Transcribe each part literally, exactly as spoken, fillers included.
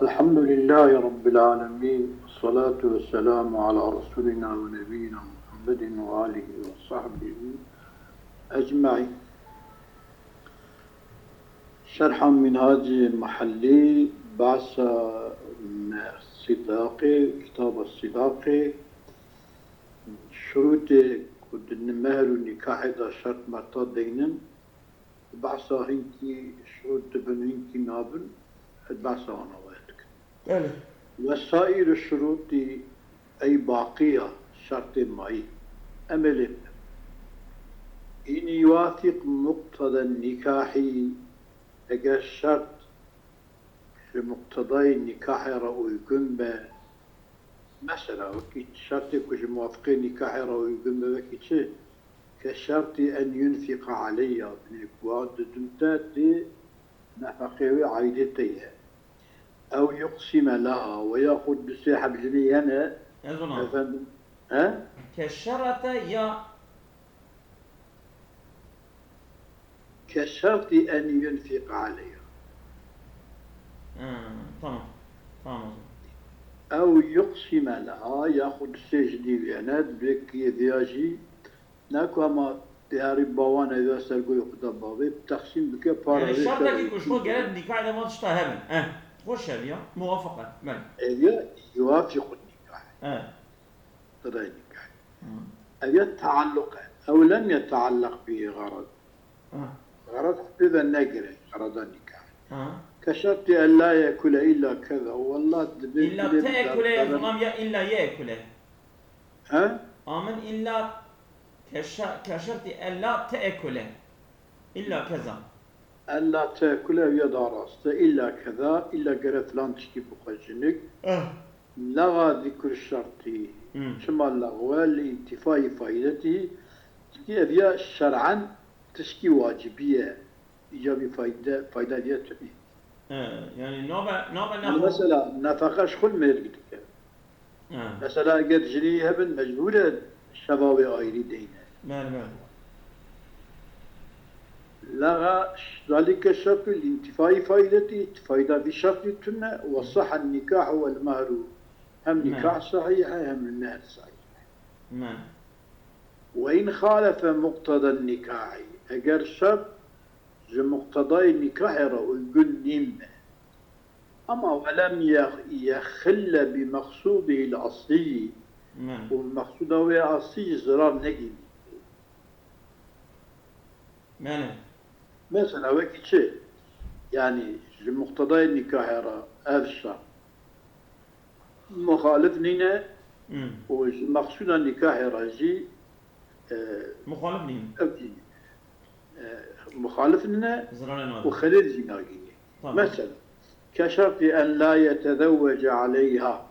الحمد لله رب العالمين، والصلاة والسلام على رسولنا ونبينا محمد وآله وصحبه أجمعين. شرح منهاج محلي، بحث الصداقة، كتاب الصداقة، شروط كود المهر والنكاح دا شرط مرتا دينن. Behsa hinkî şirût dibin, hinkî nabin, ez behsa wana waya dikim. Belê. Ve saîr şirûtî ey baqiya, şertê mayî. Em ê lê bikin. În yuwafiq muqteden nikahî, eger şert ji muqtedayê nikahê re uygun be, mesela, wekî şertê ku ji muwafiqê nikahê re uygun be, wekî çi? Ke şertî en yunfîqa aleyha, binê ku wa didin te dê nefeqê wê aîdê te ye. Ew yuqsîme leha, we yaxud du sê heb jinê hene, Ez ona. efendim, he? Ke şerete ya Ke şertî en yunfîq aleyha. Ha, tamam. Tamam o zaman. Ew yuqsîme leha, yaxud sê ji dî wêne, divê kiyê viya jî, ne ku hema diyarî bawan ev ya ser goyê xwe da bavê, bi texsîm bike, para Yani wê şertekî ser ku ji xwe gerek nikahê de van tişta hebin. Eh, xweş ev ya, muwafaq e. Belê. Ev ya yuwafîqu nikah. Eh. Qedayê nikah. Hı. Ev ya tealluq e. Ew lem yetealleq bihî xerad. Hı. Xerad pê ve negire, xerada nikah. Hı. Ke şertî en la yekule illa keza. Wallah dibê Illa dilê teekule ya bidar-, zulam ya illa yeekule. He? Amin illa ke şa-, ke şertî en la teekule. Illa keza. Ella teekule ev ya da rast e. Îlla keza, îlla gere filan tiştî bixwe jinik. Eh. Laxa zikr şertî. Hmm. Çima laxwe? Li întîfayî faydetî. Çikî ev ya şer'en tişkî wacibî ye. Îcabî fayde, fayda diye tune. He, yani nabe, nabe Yani nexwe. Mesela nefeqe ji xwe li mêrik dike. He. Mesela eger jinî hebin mecbûr e şeva wê ayrî deyne. Bele, bele. Laxa zalike şertû li întîfayî faydetî, fayda vî şertî tune, we sahha nikah wel mehru. Hem Bele. Nikah sahîh e, hem mehr sahîh e. Bele. Ve in xalefe muqteden nikahî. Eger şert ji muqtedayê nikahê re uygun nîn be. Ama welem ye-, yexille bi meqsûdihil eslî. Bele. Û meqsûda wê eslî zirar negînî. Bele. Mesela wekî çi? Yani ji muqtedayê nikahê re ev şert muxalif nîne Hmm. û ji meqsûda nikahê re jî, e, Muxalif nîne. ev jî, e, muxalif nîne Zirarê û nade. Xelêl jî nagînî. Tamam. Mesela, ke şertî en la yetezewwece aleyha.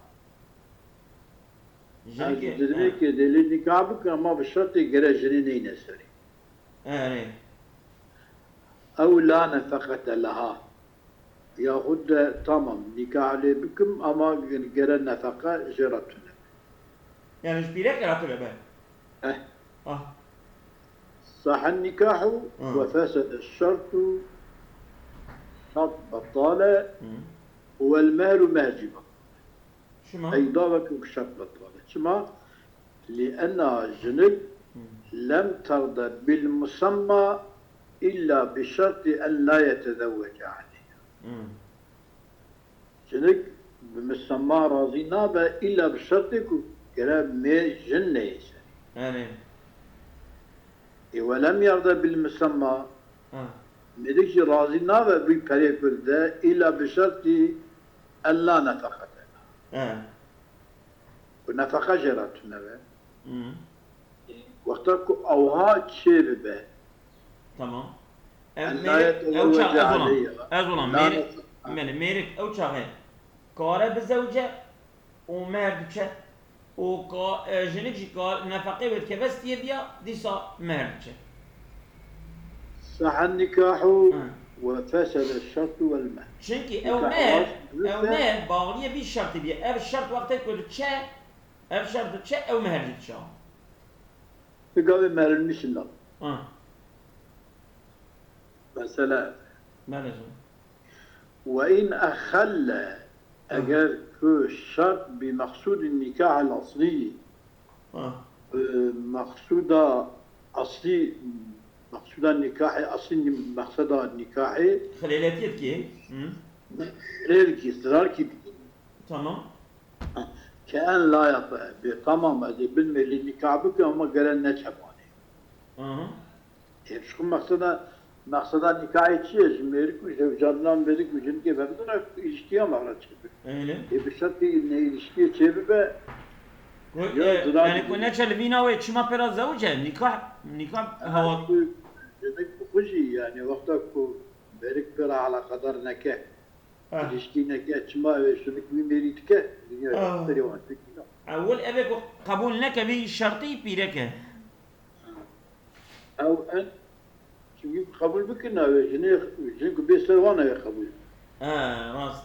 Jinekê, Ev jinekê ha. Dê lê nikah bike ama bi şertê gere jinê neyne serê. Erê. Ew la nefeqete leha. Yaxud de tamam, nikah lê bikim ama gere nefeqe jê re tune. Yani ji pîrekê re tune be. Eh. Ah. Sahen nikahu Hı. Ve fesede şertu, şert betale Hı. Wel mehru, mehr jî betale. Çima? Ey dava ku şert betale. Çima? Li ena jinik Hmm. lem terda bil musemma illa bi şertî en la yetezewwece aleyha. Hmm. Jinik bi musemma razî nabe illa bi şertê ku gere mê jin neyê serî. Erê. Ê we lem yerda bil musemma. Ha. Mêrik jî razî nabe bî perê ku dide illa bi şertî en la nefeqete. Ha. Ku nefeqe jê re tune be. Hı. Wexta ku ewha çê bibe. Tamam. Ev En la mêrik, ew çax yetezewwece ez olam. aleyha. Ez olam. La Mêrik, nefeqe. Belê, mêrik ew çaxê kare bizewce û mehr diçe û ka, e, jinik jî ka nefeqê wê dikeve stiyê diya, dîsa mehr diçe. Sahen nikahu Hı. Ve fesede şertu vel mehr. Çünkü ew Nikah mehr, rast ew bibse mehr bağliyê vî şertî bîye. Ev şert wextê ku diçe, ev şert diçe, ew mehr jî diçe. Bi gavê mehril misilla. Ha. Mesela. Belê zû. Ve in exelle Eger ku şert bi meqsûdî nîkah el aslî, Ha. e, meqsûda aslî, meqsûda nîkahê aslî, nî-, meqseda nîkahê Xilêletiyê dikê. Hı. xilêlkî, zirarkî dikî. Tamam. Ke en la yata, bê tamam ez ê binmê lê nîkah bikim ama gere neçe banê. Aha. Ê, ji xwe meqseda, meqseda nîkahê çi ye? Ji mêrik û zewcandina mêrik û jinikê ve bidin, îlişkiya me re çêbibe. Öyle. Ê, bi şertî ne îlişkiyê çêbibe, Ku, Ya, e, duran yani ku gibi. Neçe li vîna wê çima pêra zewc e? Nikah, nikah ha, hawa. ku jinik bi xwe jî, yani wexta ku mêrik pê re eleqedar neke, Ah. îlişkî neke, çima ew ê jinik wî mêrî dike? Dinya Ah. serê wan fikî ne. Ewil eve ku qebûl neke vî şertî pîrek e. Ew en, çimkî ku qebûl bikin, ew ê jinê, jin ku bê ser wan ew ê qebûl. He, rast.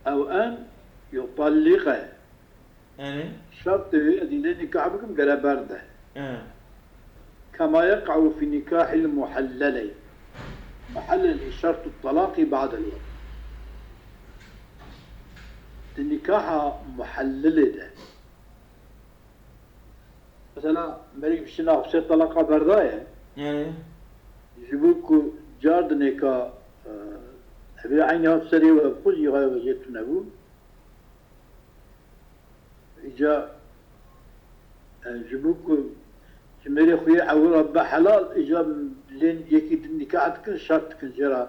Ew en, yutallîqe. Yani, Şertê wê ez ê lê nîkah bikim gere berde. he. Kema yeqa'u fî nîkahil muhelleley. Muhellelî şertu talaqî ba'del wet. Di nîkaha muhellelê de. Mesela, merî bi şina xwe talaqa berdaye. Yani, Ji bo ku cardinêka, e, evê eynî hat serê we, bi xwe jî xwe ve jê tune bû. Îca, e, ji bo ku ji mêrê xwe yê ewil re be helal, îca lê yekî din nîkah dikin, şert dikin jê re.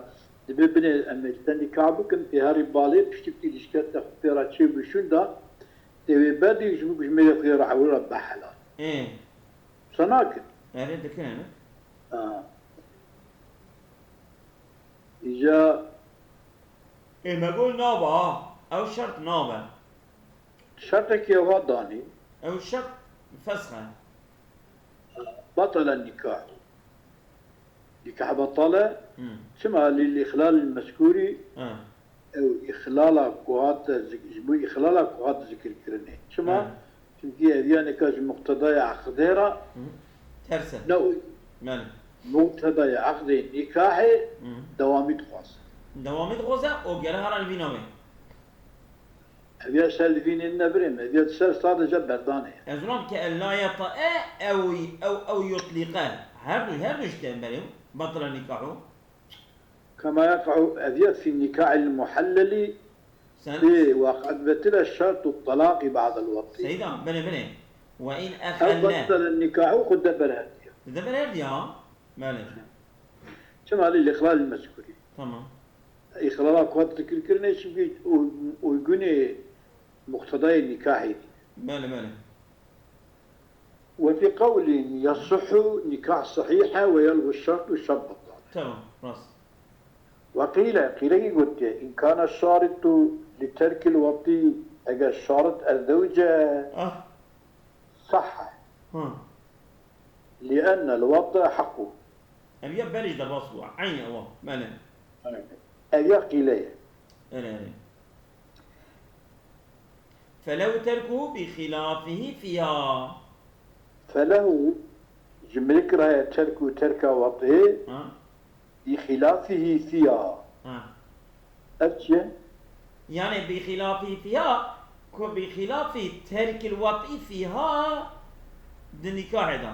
Dibê binê em ê li te nîkah bikin, tê herî balê, piştî ku îlişkiya te xwe pê re çêbû şûnda, tê wê berdî, ji bo ku ji mêrê xwe yê re ewil re be helal. ê. Wisa nakin. Erê dikin, erê. Ha. Îca Ê, me got nabe, ha. Ew şert nabe. Şertekî ewa danî. Ew şert fesx e. Batele nîkah. Nîkah batale. Hı. Çima lîl îxlalîl mezkûrî? Ha. Ew îxlala ku hate zik-, ji bo îxlala ku hat zikirkirinê. Çima? Ha. Çimkî ev ya nîkah ji muqtedaya eqdê re Hı. Ters e. ne û Belê. muqtedaya eqdê nîkahê Hı. dewamî dixwaze. Dewamî dixwaze û gere hara li vîna wê. Ev ya ser li vînê ne birê me, ev ya ser sadece berdanê ye. Ez ram ke ella yata e ew ew ew yutlîqe. Her du, her du ji te berê batile nîkahu. Kema yeqa'u ev ya fî nîkahil muhellelî Sen lê waqet betile şertu talaqî ba'del wetî. Seyda, bine bine. Ve in Ew exelle. batile nîkahu xwe de berherdiye. Dide ber her diya. Belê. Çima lîl îxlalîl mezkûrî? Tamam. Îxlala ku hat zikirkirinê çimkî uy-, uygunê muqtedayê nîkahê dî. Belê, belê. Ve fî qewlin yasihhu nîkah sahîh e ve yelgu şertu şert betal. Tamam, rast. Ve qîle, qîlekî gotiye, in kana şaritu li terkil wetî, eger şarit ez zewce Ah, sahhe. ha. Li ennel wet'e haqqu. Ev ya berî ji derbas bû. Eyn ewa. Belê. Ev ya qîle ye. Erê, erê. Felehu terkuhu bi xilafihî fiha. Felehu ji milik re ye terku terka wet'ê Ha? bi xilafihî fiha. Ha. Ev çi ye? Yani bi xilafî fiha, ku bi xilafî terkil wet'î fiha di nîkahê de.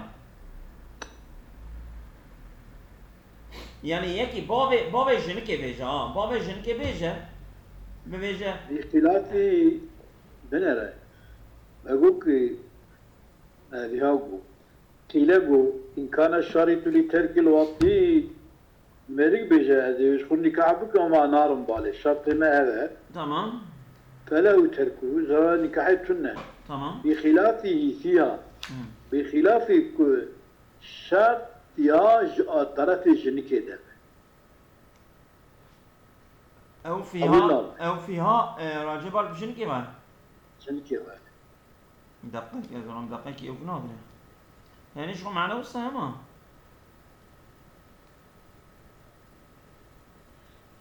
Yani yekî bavê, bavê jinikê bêje, ha, bavê jinikê bêje, bibêje. Bi xilafî binere. Me got ki, me viha got. Qîle got, in kana şaritu li terkil wetî, mêrik bêje, ez ê ji xwe nîkah bikim ama narim balê. Şertê me ev e. Tamam, Felehu terkuhu, zerara nîkahê tune. tamam. Bi xilafî fiha. Hı. Bi xilafî ku şert ya ji a terefê jinikê de be. Ew Ew fiha, nab. Ew fiha, e, racê bar bi jinikê be. Jinikê be. Deqek, ez ram deqekî ew nadire. Yani şu mane wisa hema.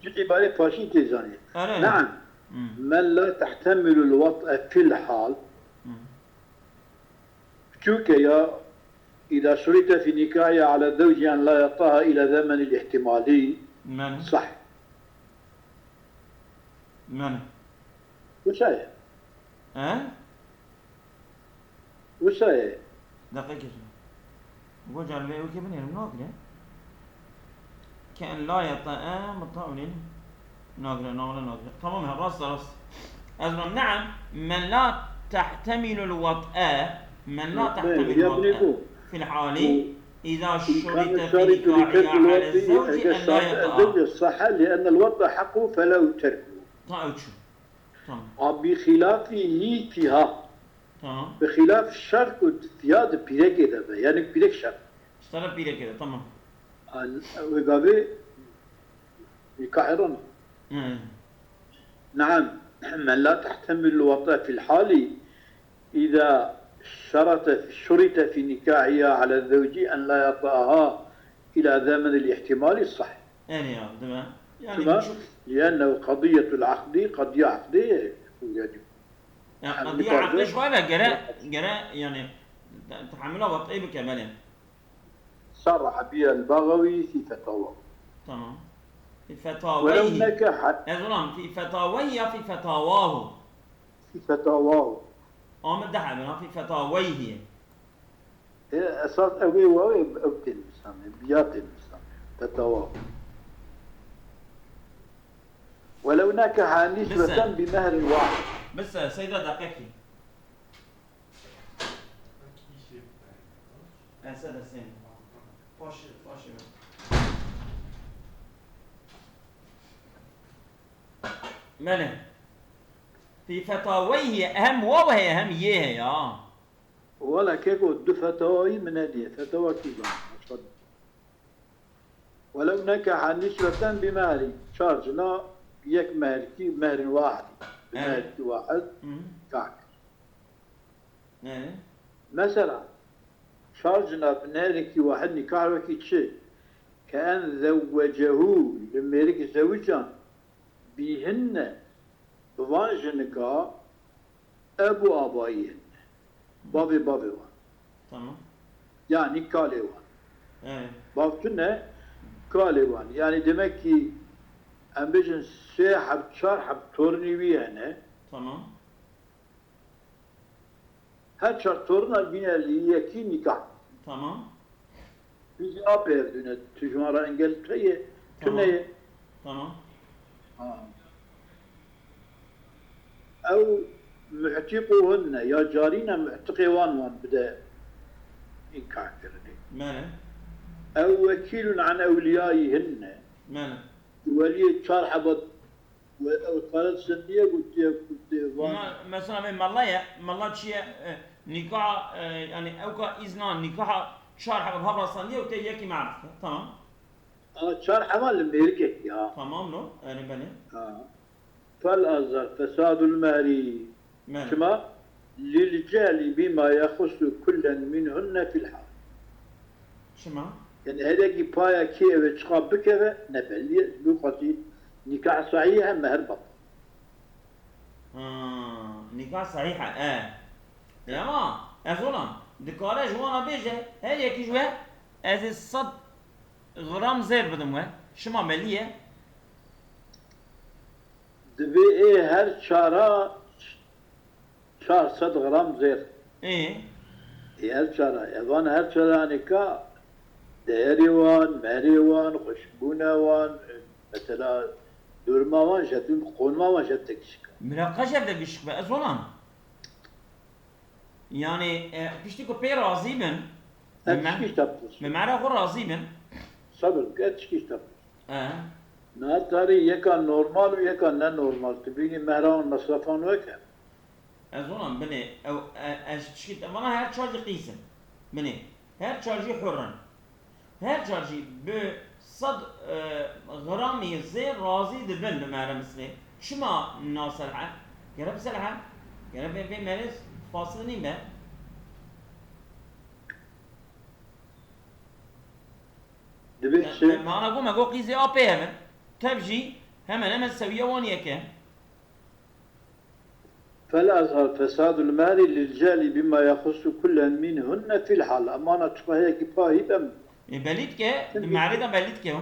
Cid îbarê paşîn tê zanî. Erê. Neam. Hmm. Men la tehtemilu l-wet'e fil hal. Hmm. Çunke ya, ida şurite fi nikahi ala zewciyen la yataha ila zemenil ihtimali. Men. Sah. Men. Wisa ye. He? Wisa ye. Deqekê. Go car vê wekê binêrim nagire. Ke en la yata e mutawilin. Nagire, nagire, nagire. Tamam ya, rast, rast. Ez diyorum, نعم، من لا تحتمل الوطأ، من لا تحتمل الوطأ في الحال إذا شرط في نكاحها على الزوج أن لا يطأها. صح، لأن الوطأ حقه فله تركه. Ta ew çû. Tamam. A, بخلافه فيها. Tamam. Bi xilaf şert ku fiha di pîrekê de be. Yani pîrek şert. Ji taraf pîrekê de, tamam. An, wê gavê nikahê rana. Hı. نعم، من لا تحتمل الوطأ في الحال إذا شرط، شرط في نكاحها على الزوج أن لا يطأها إلى زمن الاحتمال صح. Erê ya, dime. Yani Çima? çok لأنه قضية العقد قضية عقدية. Yani ya Hem qediye nikah aqde yok. Ji wan ve gere, gere yani te- tehamula vat'ê bike, belê. صرح بها البغوي في فتاواه. Tamam. Fi ولو fetaweyhi. نكح Ez olam fi fetaweyhi ya fi fetawahu. في فتاواه. Amid deh ebin ha, fi fetaweyhi. E, esas ew ê wawê ew tên nivîsandin, biya tên nivîsandin. Fetawa. ولو نكح نسوة بمهر واحد. Bise, seyda deqekî. Ense de seni. Paşe, paşe. Mene. Fi fetaweyhi hem waw heye hem yê heye ha. Wala keko du fetawayî min hediye. Fetawa kî zan? Başka. ولو نكح نسوة بمهر. Çar cina yek mehrkî, mehrin wahid. Bi Evet. mehrkî wahid Hı. nikah kir. Yani. Mesela, çar cina bi mehrkî wahid nikah wekî çi? كأن زوجه, li mêrik zewican, بهن, bi van jinika, ebu abayî hinne. Bavê bavê wan. Tamam. Yani kalê wan. Yani. Bav tune kalê wan. Yani demek ki em bêjin sê heb çar heb tornî wî hene. Tamam. Her çar torna bîne li yekî nikah. Tamam. Pî jî apê ev dune, tu ji wan re engel heye, Tamam. tune ye. Tamam. Ha. Ew mu'tîquhunne, ya carîne mu'tiqê wan wan bide înkar kirinê. Mene. Ew wekîlun an ewliyayîhinne. Mene. Weliyê çar heba we-, ew karet sendiye gotiye ku tê van. Ma-, mesela me malla ye, malla çiye, e, nikah, e, yani ewka izna nikaha çar heba hevrastandiye û tê yekî marif. Tamam. A çar heba li mêrikek ya. Tamam lo, yani beni. Ha. Fel azar fesadul mehri. Mene. Çima? Lil cehli bima yexusu kullen minhunne fil hal. Çima? Yani her yekî paya kê ev çiqa bikeve ne belli ye. Bi qatî nikah sahî hem mehr bab. Ha, nikah sahîh e. E ama ez olam. Dikare ji wana bêje, her yekî ji we ez ê sed gram zêr bidim we. Şima belî ye. Divê ê her çara çar sed gram zêr. Ê, Ê her çara, evan her çara nika değerê wan, merê wan, xweşbûna wan, mesela durma wan jetin, qonma wan jet tekişika. Miraqeş ev de gişik be, ez olam. Yani, e, piştî ku pê razî bin, Ez me-, tişkî teptir. me mera xwe razî bin. Sabir bike, ez tişkî teptir. E, Niha tarî yeka normal û yeka ne normal. Tu bînî mehra wan mesrefan weke. Ez olam binê, ew, e, ez tişkî te-, vana her çar jî qîsin. Binê, her çar jî hurrin. Her çar jî bi sed, e, gramî zê razî dibin bi mere mislê. Çima naselhe? Gere biselhe. Gere vê, vê merê fasil nîn be. Dibê Me, çi? me, me ana got, me got qîzê a pê hevin. Tev jî hemen hemen sewiya wan yek e. Fel azhar fesadul mali lil cehli bima yaxusu kullen minhunne fil hal. Emana çiqa heyekî pa hî bem. E, belî dike, di merê de belî dike o.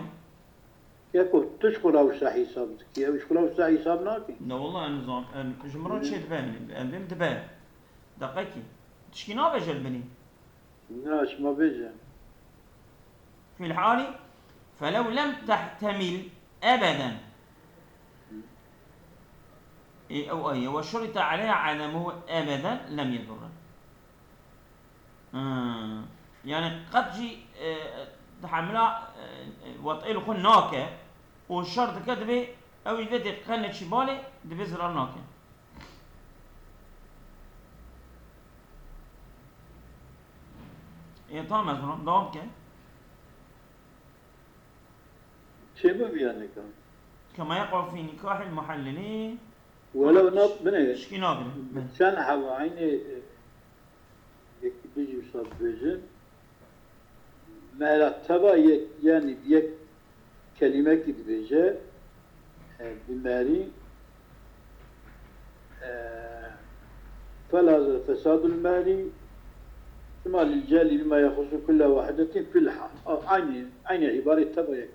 Yeko tu ji xwe re wisa hîsab dikî, ew ji xwe re wisa hîsab nake. Ne wela, em zan, em, ji min re çê dibe, em bêm dibe. Deqekî. Tişkî nabêje li binî. Na, ji me bêje. Fî l-hali, felew lem tehtemil ebeden. Ê, ew ayê, we şurita aleyha edemuhu ebeden lem yedurre. Hmm. Yani qet jî, e, tehemila, e, wet'ê li xwe nake û şer dike, divê ew jî vê tê qe neçî balê, divê zirar nake. Ê, tamam, ez dewam bike. Çê biviya nika. Kema yeqa'u fî nikahil muhellelî. Welew na, binê. Tişkî nagire. Çend heva eynê, e, yekî bijî wisa dibêjin. Mehra teva yek, yani yek kelimekî dibêje, e, bi mehrî, e, felaze fesadul mehrî, şima lil cehli bima yexusu kulle wahidetin fil hal. A, aynı, aynı ibare teva yek.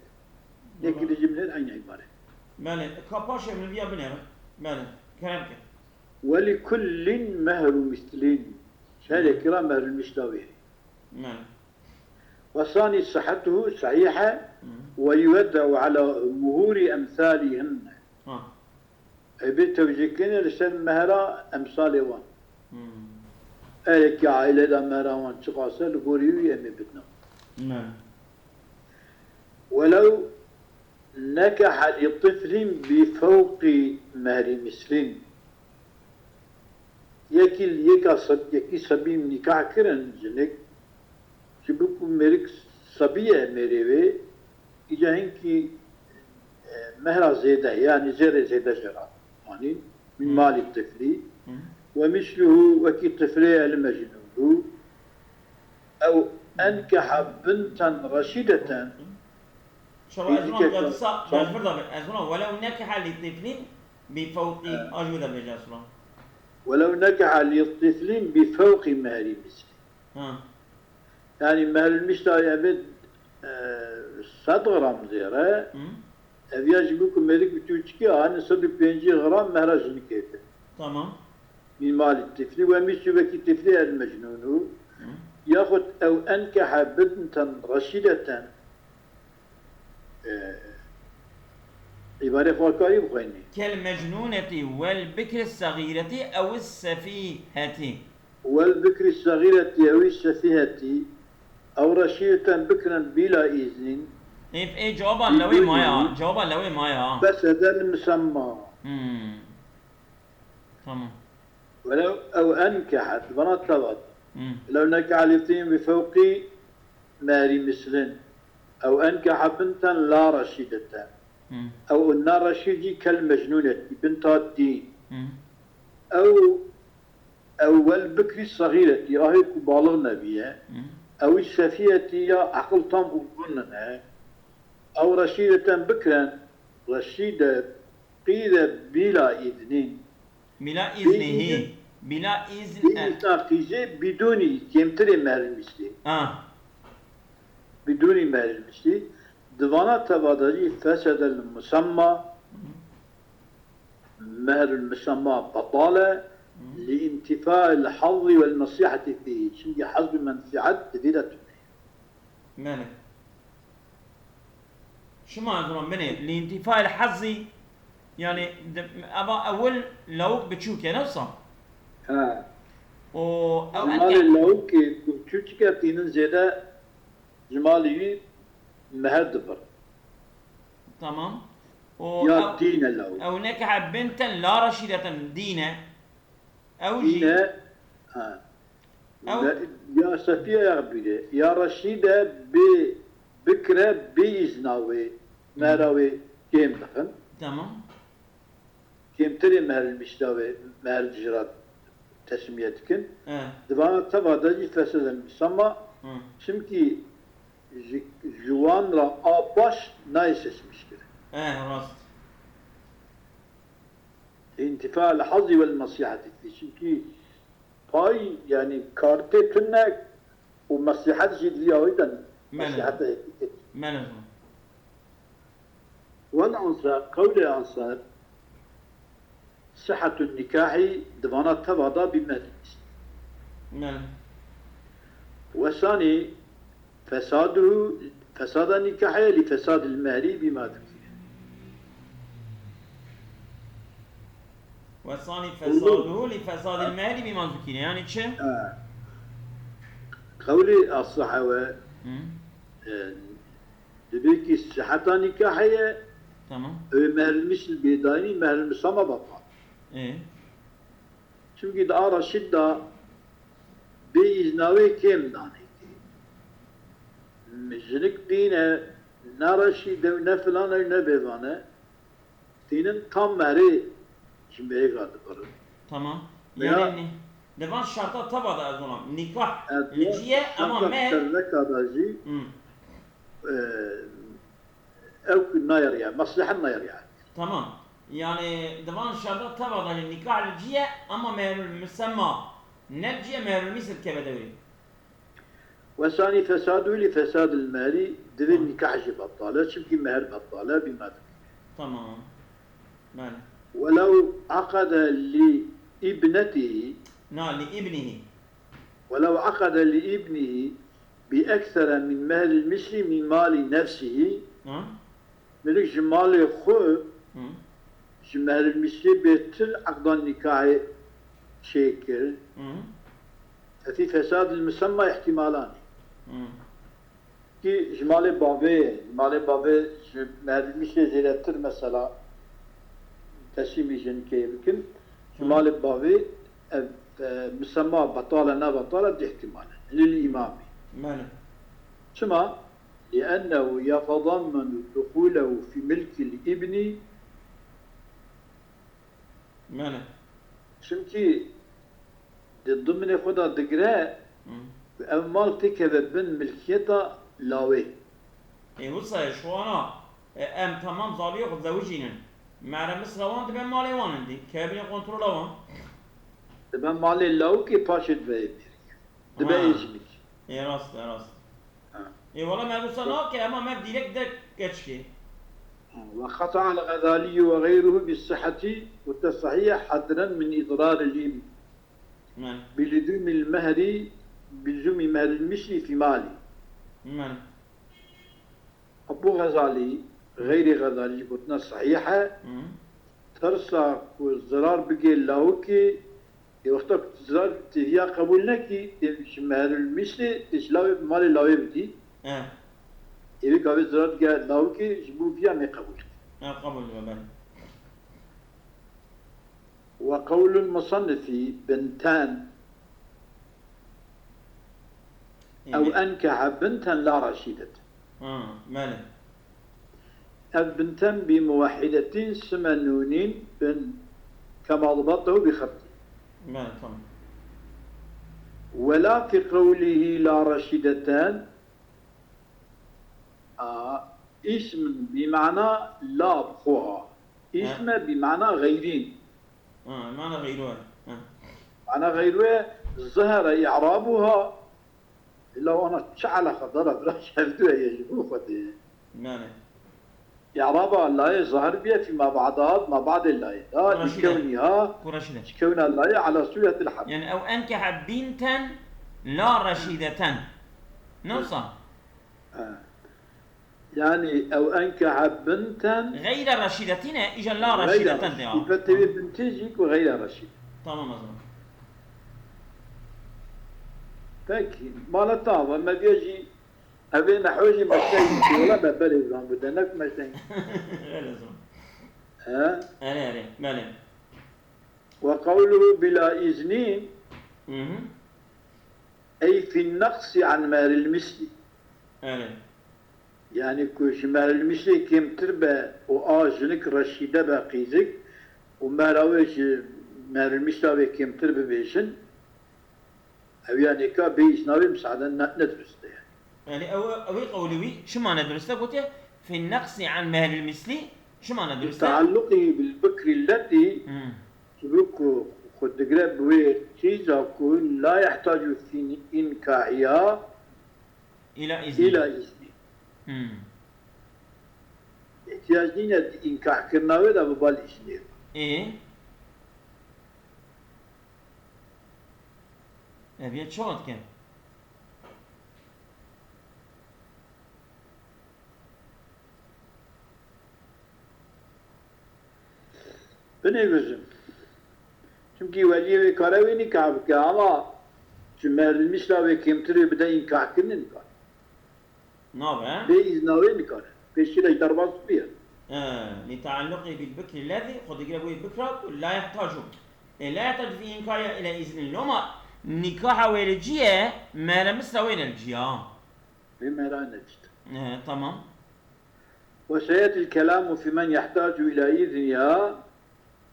Yekî di cimlên aynı ibare. Belê, ka paşê min viya binêre. Belê, kerem ke. Welikullin mehru mislin. Her yekî re mehrul misla wê. Belê. Ve sani sihetuhu sahihe ve yuveddeu ala muhuri emsalihinne. Ha. Ê bê tewcîhkirinê li ser mehra emsalê wan. Hmm. Erekî aîlê de mehra wan çiqas e, li gorî wî em ê bidin. Ne. Welew nekeha li tiflin bi fewqî mehri mislin. Yekî li yeka seb-, yekî sebî nikah kirin, jinik, ji bo ku mêrik sebî ye mêrê wê, îca hinkî, e, mehra zêde, yanî zêrê zêde jê re anîn, min Hmm. malî tiflî, Hmm. we misluhu wekî tiflê el mecnûnû, ew enkeha binten reşîdeten, Şeva ez Fîzîkeke wan disa, çav- ez vir dabe, ez wan welew nekeha li tiflin bi fewqî Evet. a ji wê de bêje sura. Welew nekeha li tiflin bi fewqî mehri mislî. Ha. Yani mehrul misla ev ê, e, sed gram zêre, Hı. ev ya ji bo ku mêrik bi tûçikê a, hani sed û pêncî gram mehra jinikê de. Tamam. Min malî tiflî we mislu wekî tiflê el mecnûnû. Hı. Yaxud ew enkeha binten reşîdeten. E, îbarê xwe karî bixwînî. Kel mecnûnetî wel bikri segîretî ew sefîhetî. Wel bikri segîretî ew sefîhetî. Ew reşîdeten bikren bîla îznîn. Ê, ê, cewaba lewê maya, cewaba lewê maya. Fesede li misemma. Hmm. Tamam. Welew ew enkeha, di vana teva de. Hmm. Lew nekeha li tiflin bi fewqî mehri mislin. Ew enkeha binten la reşîdeten. Hmm. Ew na reşîd jî kel mecnûnetî, binta dîn. Hmm. Ew, ew wel bikri segîretî, ahê ku balix nebiye. Hmm. Ew sefîhetî ya aqil tam olgun nine. Ew reşîdeten bikren, reşîde qîde bîla îznîn. Bîla Bî îznî hî. îzn- Bîla îzn Bî e. îzna qîzê bidûnî kêmtirê mehrî mislî. Ah. Bidûnî mehrî mislî. Di vana teva de jî fesede li musemma, mehrul musemma betal e, Hı. li intîfa il hazzi wel mesîhetî fî. Çimkî haz û menfîet di vî de tune. Belê. Şima ez wan binê, li intîfa il hazzi, yani, de, eva ewil lawik biçûk e, ne wisa? He. O, ew Malê enke- lawikê ku çûçike tînin zêde ji malê wî meher dibir. Tamam. O, Ya ew, dîne lawik. ew nekehe binten la reşîdeten dîne. Ew jî Dîne, ha. Ew Ne, ya Sefiye ya bîrê, ya Reşîde bê bikre bê îzna wê, mehra wê kêm dixin. Tamam. Kêmtirê mehril mîşda wê, mehril ji ra tesmiye dikin. He. Di vana teva de jî feseden misama, Hı. çimkî ji, ji wan ra a baş nayê seçmiş kirin. He, rast. Întifa el hazî wel mesîhetî. Çimkî pay, yanî kartê tune û mesîhet jî di vî awî de Mene. mesîheta yekî tê. Mene zû. Wal ansar, qewlê ansar, sihetun nikahî di vana teva da bî mehr. Belê. Wesanî fesaduhu, fesada nikahê li fesadil mehrî bîma dikî. Wesanî fesaduhu li fesadil mehrî bîma zikîne. Yani çi? Qewlê asahewe, e, dibê ki siheta nikahê ye, Tamam. Ew mehril misl bêdayînî, mehril misama batal. E. Çimkî di a reşîd de bê îzna wê kêm danê ki. Jinik dîne, ne reşîd e, ne filan e, ne bêvan e. Tînin tam mehrê ji mêga dibirin. Tamam. Yani ni- di van şerta teva de ez ona. Nikah li cî ye ama mehr. Serveka da jî Hmm. e, ew ku nayeriya, meslehet nayeriya. Tamam. Yani di van şerta teva de nikah li cî ye ama mehrul musemma ne li cî ye, mehrul misl keve dewrê. Wesanî fesadû li fesadil mehrî divê nikah jî betal e, çimkî mehr betal e, bîma dikî. Tamam. Belê. Welew aqede li ibnetihî. Na, li ibnihî. Welew aqede li ibnihî bi eksere min mehril misli min mali nefsihî. Ha? Milik ji malê xwe Hı. ji mehril misli bêtir eqdan nikahê çêkir. Hı. Fefî fesadil musemma ihtimalanî. Hı. Ki ji malê bavê ye, ji malê bavê ji mehril misli zêdetir mesela teslîmî jinikê bikin. Ji Hı. malê bavê ev, e, musemma betal e, ne betal e, du ihtimal e. Lil îmamî. Belê. Çima? لأنه يتضمن دخوله في ملك الابن. Belê. Çimkî di dimnê xwe de digire Hı. ku ev mal têkeve bin milkiyeta lawê. Ê wisa ye, ji wana, e, em tamam zaliyê xwe zewicînin. Mehril misla wan dibe malê wan in dî. Kevbîne kontrola wan. Dibe malê lawikê, paşê dibe yê mêrikê. Dibe Ha. Ê jinikê. Ê rast, ê rast. Ha. Ê wala me wisa nake, ema me direkt de keçikê. وقطع الغزالي وغيره بالصحة والتصحيح حذرا من إضرار الابن Men. بلزوم المهر، بلزوم مهر المثل في ماله. Men. Abu Xezalî, xeyrê Xezalî jî gotina sehîh e. Hı. Tirsa ku zirar bigê lawikê, ê wexta ku tu zirar têviya qebûl nekî, tê ji mehrul mîslê, tê ji lawê, malê lawê bidî. E. Ê wê gavê zirar dige lawikê, ji bo viya nêqebûl. E, qebûl dibe, belê. وقول المصنف بنتان أو Ê. أنكح بنتا لا رشيدة. Ha, belê. Ev بنتا بموحدتين سمى نونين بن كما ضبطته بخطي. Belê, tamam. ولا في قوله لا رشيدتان. A, اسم بمعنى لا بخوها. اسم بمعنى غيرين. Ha, mana xeyru e. Ha. معنى غيرو ظهر إعرابها. Îla wana çi eleqedar e, bira hevdu heye ji bo Xwedê. Belê. Î'raba layê zahir bûye fî ma ba'da, ma ba'dê layê da, Reşîde. Lîkewniha, Ku reşîde. ji kewna layê ala sûretil hal. Yani ew enkehe binten la reşîdeten. Ne wisa? Ha. Yani ew enkehe binten Geyre reşîdetin e, îja la geyre reşîdeten de ya. Sîfetê wê bintê jî ku geyre reşîd. Tamam o zaman. Peki, mala tava, me diye jî, evê nehwe jî meşteyî, wala me berê zan bide, nek meşteyî. Öyle o zaman. He? Erê, erê, belê. Ve qawluhu bila izni, Hı hı. ey fin naqsi an mehril misli. Erê. Yani ku ji mehril misli kêmtir be û a jinik reşîde be qîzik û mehra wê ji mehril misla wê kêmtir bibêjin, ew ya nêka bê îzna wê misaade ne, ne dirust e yani. Yani ew, ew qewlê wî çima ne dirust e? Gotiye, fi neqsi an mehril misli çima ne dirust e? Tealluqî bil bikri lletî, Hmm. ji bo ku xwe digire bi wê qîza ku la yehtacu fi inkahiya Îla izni. îla îznî. Hmm. îhtiyacî nîne di înkahkirina wê de bi bal îznê. Ê? Ev yê çawa dike? Binê guzim. Çimkî weliyê wê kare wê nîkah bike, ama ji mehrilmîsra wê kêmtir wê bide înkahkirinê nikare. Nabe? Bê îzna wê nikare. Pêşî re ji derbas bûye. E, li tealluqê bil bikri lezî, xwe digire bûyê bikra ku la yehtacu. E, la yehtacu fî înkaya ile îznin. Loma nîkaha wê li cî ye, mehre misra wê ne li cî ya. Wê mehra ne dît. E, tamam. Ve seyetil kelamu fî men yehtacu ila îzniha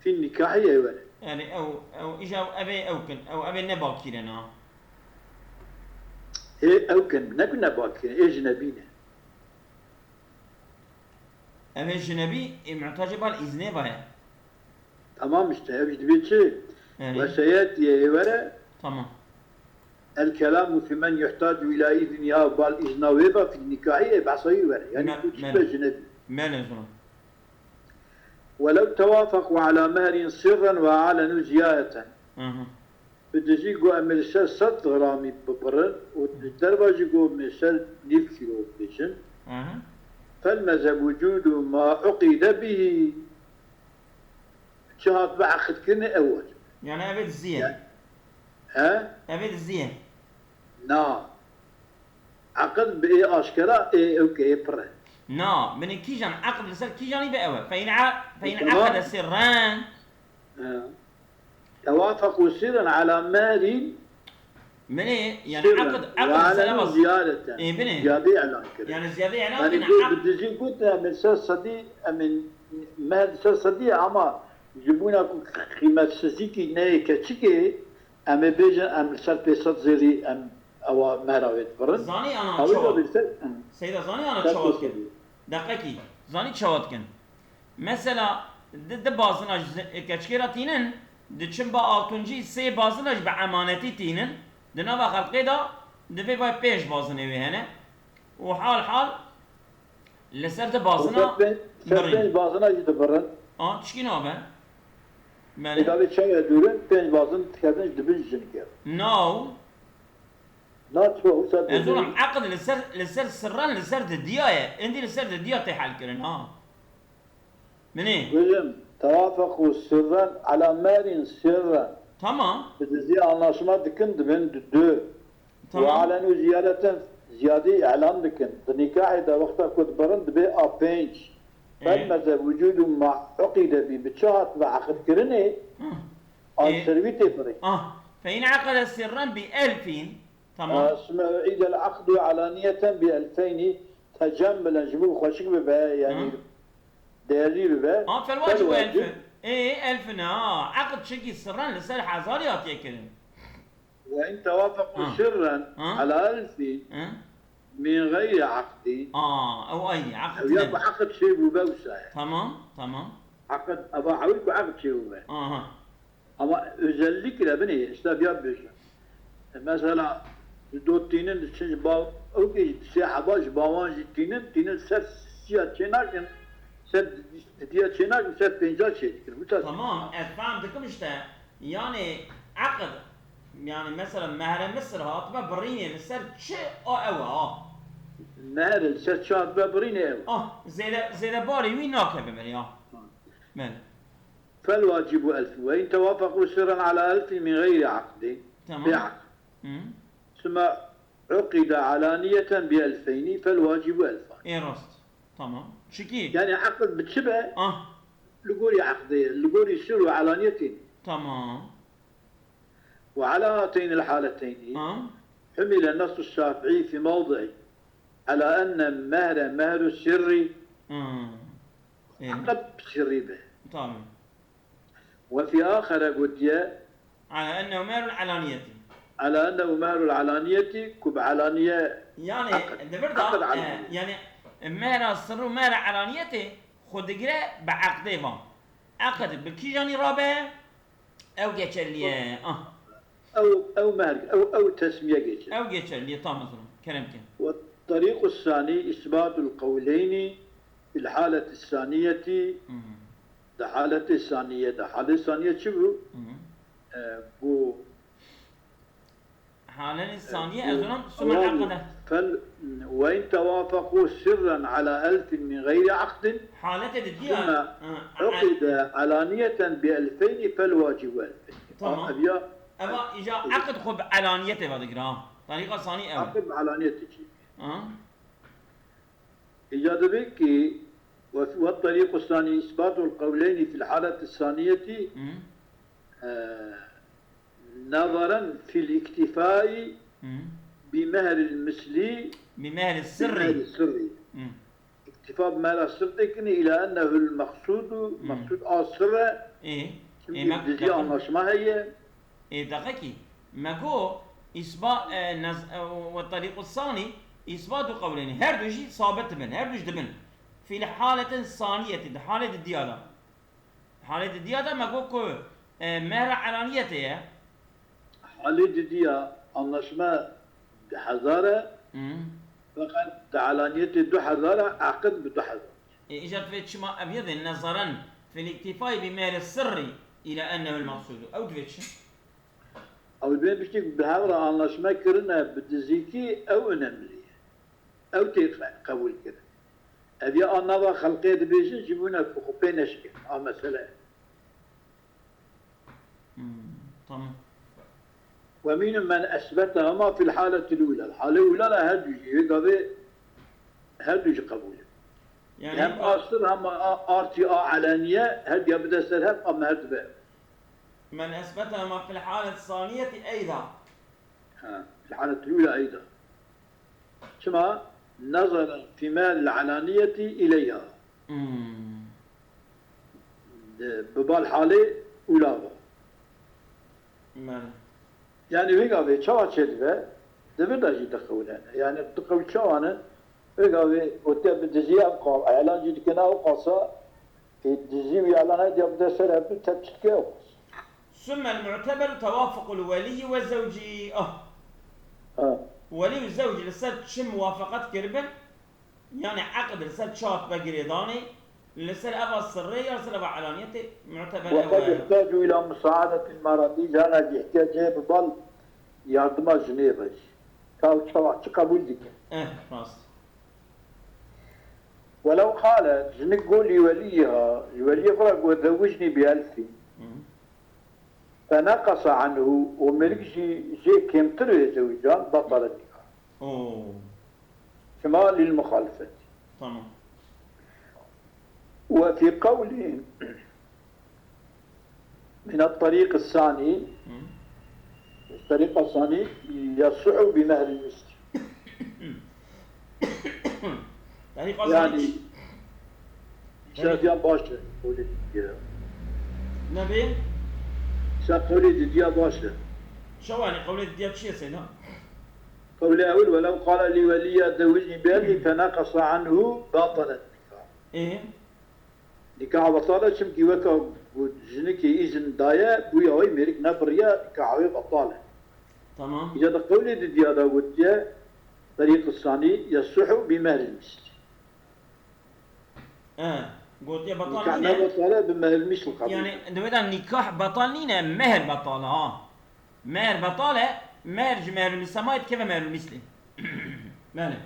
fî nîkahî ê were. Yani ew, ew, îja ev ê ew kin, ew, ev ê ne bakîre na. Ê ew kin, ne ku ne bakîre, ê jinebî ne. Ev ê jinebî, ê muhtacê bal îznê vaye. Tamam işte, ev jî dibê çi? Yani. Ve seyetiye ê were. Tamam. El kelamu fi men yuhtacu ila izniha, bal izna wê ve fil nikahî ê behsa wî were. Yani Me-, tu çi mele. Be jinebî. Mele zona. Welev tewafequ ala mehrin sirren ve alenu ziyareten. Hı hı. Bi dijî got em ê li ser sed gramî bibirin û li derva jî got em ê ser nîv kîlo bibêjin. Hı hı. Fel mezheb wucudu ma uqîde bihî. Çi hatibû eqidkirinê ew wacib. Yani ev ê dizî ye. Yani, he? Ev ê dizî ye. Na. Eqid bi ê aşkera ê ew ke ê pir e. Na, binê kîjan eqid li ser kîjanî be ew e. Fe in a-, fe in Tamam. Eqede sirren. He. Tewafequ sirren ala mehrî Binê, yani sirren. Eqid, eqid Ve alenu mesela ziyareten. E, binê. Ziyade îlan kirin. Yani ziyade îlan Yani kirin, got, eq- bi dijî got em ê ser sedî, em ê mehr ser sedî ye ama ji bona ku qîmetsizîkî neyê keçikê, em ê bêjin em li ser pênc sed zêrî em ewa mehra wê dibirin. Zanî ana Ew ê çawa? Ser, Seyda, zanî ana Ser çawa pênc sed dikin? Deqekî, zanî çawa dikin? Mesela, di, di bazina ji zi-, keçikê re tînin, diçin ba altuncî sê bazina ji bi emanetî tînin, di nava xelqê de divê vay pênc bazinê wê hene. Û hal hal li ser di bazina Ser pê-, ser birin. Pênc bazina jî dibirin. A, tişkî nabe. Belê. Êdavê çawa dûrin, pênc bazin dikevin ji dibin jinikê. Naw. Na çi wisa Ez dibin? Olam eqid li ser, li ser sirran, li ser didiya ye. Endî li ser didiya tê helkirin, ha. Binê. Gujim, tewafequ sirren ala mehrîn sirren. Tamam. Bi dizî anlaşma dikin, dibin du. Tamam. Ve alenu ziyareten, ziyadî îlan dikin. Di nîkahê de wexta ku dibirin dibê a pênc. Ê. Fel mezheb wucudu ma uqîde bî, bi çi hat ve eqidkirinê, Hı. An Ê. Ser wî tê birî. Ah, fe in eqede sirren bi elfîn. Tamam. Suma u'îdel aqdu alaniyeten bi elfeynî tecemmulen, ji bo xweşik bibe, yani Hı. Değerli bibe. Ha, fel Fel wacib wacib. Elfin. Ê, elfin ha. Eqd çikî sirren li ser hezarî hatiye kirin. Ve in tewafequ Ha. Sirren Ha. Ala elfî Ha. Min gayri aqdî. Aa, ew aynî, eqd Ew ya ne? Bi eqd şey bûbe wisa ye. Tamam, tamam. Eqd, eva ewil ku eqd şey bûbe. Aha. Ama özellikle binê, işte ya bêjim. E, mesela, ji dot tînin, diçin ji ba, ew ki sê heba ji bawan jî tînin, tînin ser siya çê nakin, ser didiya çê nakin, ser pênca çê dikin. Bu tarz Tamam, ez fehm dikim işte. Yani, eqd, yani, mesela, mehre Misir hatibe birînê li ser çi a ew e, a? Mehr li ser çi hatibe birînê ew. Ah, zêde, zêde barê wî nakeve ber ya. Ha. Belê. Fel wacibu elf. Ve in tewafequ sirren ala elfî min gayri aqdî. Tamam. Bê aqd. Hı. Suma uqîde alaniyeten bi elfeynî fel wacibu elfan. Ê rast. Tamam. Çikî? Yani eqd bi çi be? Ah. Li gorî eqdê ye, li gorî sir û elaniyetê ne. Tamam. Ve ala hateynil haleteynî Ha? Humile nassu Şafii fi mevdi'i ala enne mehre mehru sirri. Ha. Ê. Eqd bi sirrî be. Tamam. Ve fî axere gotiye Ala ennehu mehrul alaniyeti. Ala ennehu mehrul alaniyeti, ku bi alaniye Yani, eqd. Di vir de, Eqd e, alaniyet. Yani, e, mehra sirr û mehra alaniyetê xwe digire bi eqdê van. Eqd bi kîjanî rabe, ew geçerliye. Ah. Ew, ew mehr, ew, ew tesmiye geçer. Ew geçerliye, tam ez dizanim. Kerem ke. Ve tariqu sani isbatul qewleyni الحالة الثانية, di haletê saniye de. Halê saniye çi bû? E, bû Halên saniye ez dinim ثم عقد. فال وإن توافقوا سرا على ألف من غير عقد Haletê di ثم diya. عقد علانية بألفين فالواجب ألفين. Tamam. Ev ya Eva îja aqd xwe bi elaniyetê ve digire ha. Tarîqa sanî ev. Aqd bi elaniyetê çi? Ha? Îca dibê ki والطريق الثاني إثبات القولين في الحالة الثانية Hı. نظرا في الاكتفاء Hı. بمهر المثل Bi mehri بمهر sirrî. السري. Hı. اكتفاء بمهر السري لكن إلى أنه المقصود مقصود آ sirre Ê. çünkü Ê me bizde anlaşma heye. Ê deqekî. Me got îsba e, nez, e, ve tarîqu sanî îsbatu qewlênî. Her du jî sabit bin. Her du jî dibin. Fî li haletin saniyetî. Di halê di diya de. Halê di diya de me got ku e, mehra elaniyetê ye. Halê di diya anlaşma di hezar e, Hmm. feqet di elaniyetê du hezar e, aqid bi du hezar. E, îca divê çima ev yedê nezeren fî îktîfayî bi mehri sirrî îla ennehu l-meqsûdu. Ew divê çi? Ew dibê piştî bi hev re anlaşma kirine bi dizîkî ew önemli ye. Ew tê qe- qebûl kirin. Ev ya a nava xelqê dibêjin ji bûne ku xwe pê neşkin. A mesele. Hmm, tamam. ومنهم من أثبتهما في الحالة الأولى. Halê ula la her du jî, wê gavê her du jî qebûl in. Yani Hem a sir hem a artî a elaniye her diya bide ser hev a mehir dibe. من أثبتهما في الحالة الثانية أيضا. Ha, في الحالة الأولى أيضا. Çima? نظرا في مهر العلانية إليها. Hmm. Di, bi bal halê ula ve. Bele. Yani wê gavê çawa çêdibe? Di vir de jî diqewlene. Yani diqew çawa ne? Wê gavê gotiye bi dizî ev qal, elan jî dikine ew qasa, ê dizî û elan her diya bide ser hev du tepçik ew qasa. ثم المعتبر توافق الولي والزوج. Ah. Ha. Welî û zewc li ser çi muwafaqet kiribin? Yani eqd li ser çi hatbe girêdanê? Li ser eva sirrê ya li ser eva elaniyetê muteber ew وقد e. يحتاج إلى مساعدة المرأة. Îca ne jî ihtiyacê bi bal yardıma jinê ve jî. Ka çawa çi qebûl dike. Eh, rast. ولو قالت, jinik got لوليها, ji weliyê xwe re got زوجني بألف. Hı. فنقص عنه, û mêrik jî jê kêmtir wê zewican, بطل النكاح. Oo, Çima? للمخالفة. Tamam. وفي قول من الطريق الثاني, Hı. الطريق الثاني يصح بمهر المثل. Tarîq Yani Azîz. şadiyan baş e, öyle diyor. Nebê? Sen qewlê didiya baş e. Şewanê qewlê didiya çi ye seyda? Qewlê ewil, ولو قال لوليها زوجني بألف فنقص عنه بطل النكاح. Ê, Nikah betal e, çimkî weka ku jinikê îzin daye, bûya wê mêrik nebiriye, nikah wê betal e. Tamam. Îca di qewlê didiya de gotiye, طريق الثاني يصح بمهر المثل. E, gotiye betal Nikah nîne. ne betal e, bi mehr misl qebûl. Yani di wê de nikah betal nîne, mehr betal e ha. Mehr betal e, mehr ji mehrul misemayê dikeve mehrul mislê. Bele.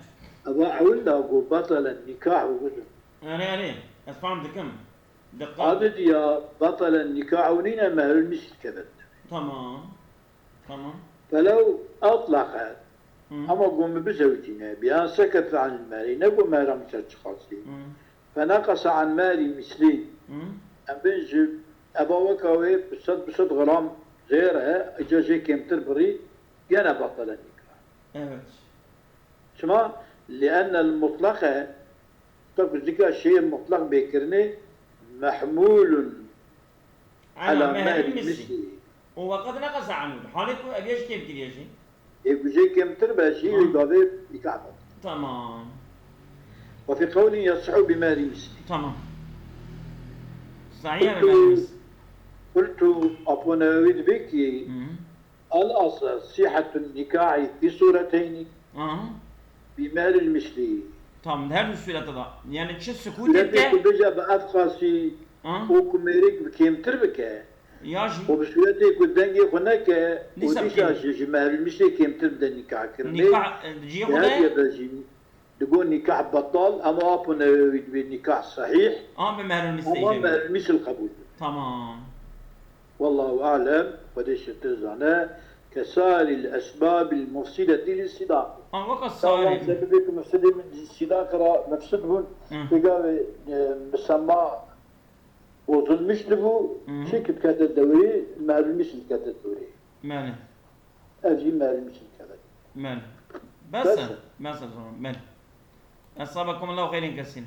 Eva ewil da got بطل النكاح û guzur. Erê, erê. Ez fehm dikim. Diqet. Adi diya بطل النكاح û nîne mehrul misl keve. Tamam. Tamam. فلو أطلقت. Hı. Ama got min bizewicîne. بأن سكتت عن المهر. Ne got mehra min ser çiqasî. Hı. فنقص عن مهر مثل. Hı. Em bên ji eva weka wê bi sed, bi sed gram zêr e, îca jê kêmtir birî, gene بطل النكاح. Evet. Çima? لأن المطلق, ta ku zika şeyê mutlaq bê kirinê, محمول على مهر المثل. Û وقد نقص عنه. Halê ku ev yê ji kêm kiriye jî. Ê ku jê kêmtir be jî, Hı. wê gavê nikah be. Tamam. وفي قول يصح بمهر مثل. Tamam. Sahiye قلت, mi? قلت, Apo Newewi dibê ki, Hı. الأصل صحة النكاح في صورتين Aha. بمهر المثل. Tamam, her du surete de. Yani çi sukût Suretê ke. Ku bije bi ev qasî Ha? û ku mêrik bi kêmtir bike. Ya jî. Û bi suretê ku dengê xwe neke û Dîsa dîsa kêmtir. Jî ji mehrûmîsê kêmtir bide nîkah kirinê. Nîkah, e, cihê xwe de. Digo nîkah betal, ama apo Newewî dibê nîkah sahîh. Ama mehrûmîsê Ama jî. Mehrûmîsê qebûl. Tamam. Wallahu alem, Xwedê şirtir zane, kesarî l esbabî l mufsidetî li sidaq. Ha, weka Tamam, sarî. sebebê ku mufsidê min sidaq ra mufsid bûn, Hı. pêgavê e, misemma bozulmuş dibû, Hı. çi ki dikete dewrê, mehrûmî dikete dewrê. Mele. Ev jî mehrûmî dikete. Mele. Bes Bes e. e. Bes e, tamam. Mele. Esabakum Allahu xeyrin kesîr.